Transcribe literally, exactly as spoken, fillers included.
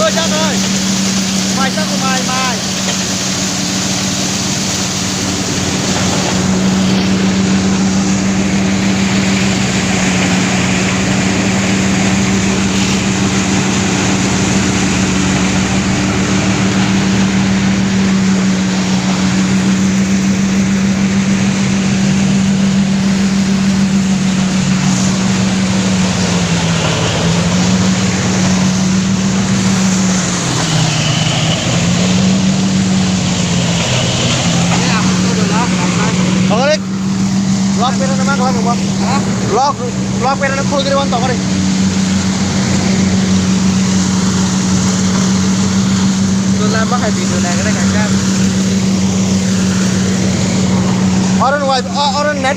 Mai, mai, mai. Vlog pera nama kalau mau. Vlog, vlog pera nama full kiri wan tokori. Itu lama hai video naik naik kan. Orang wajib, orang net.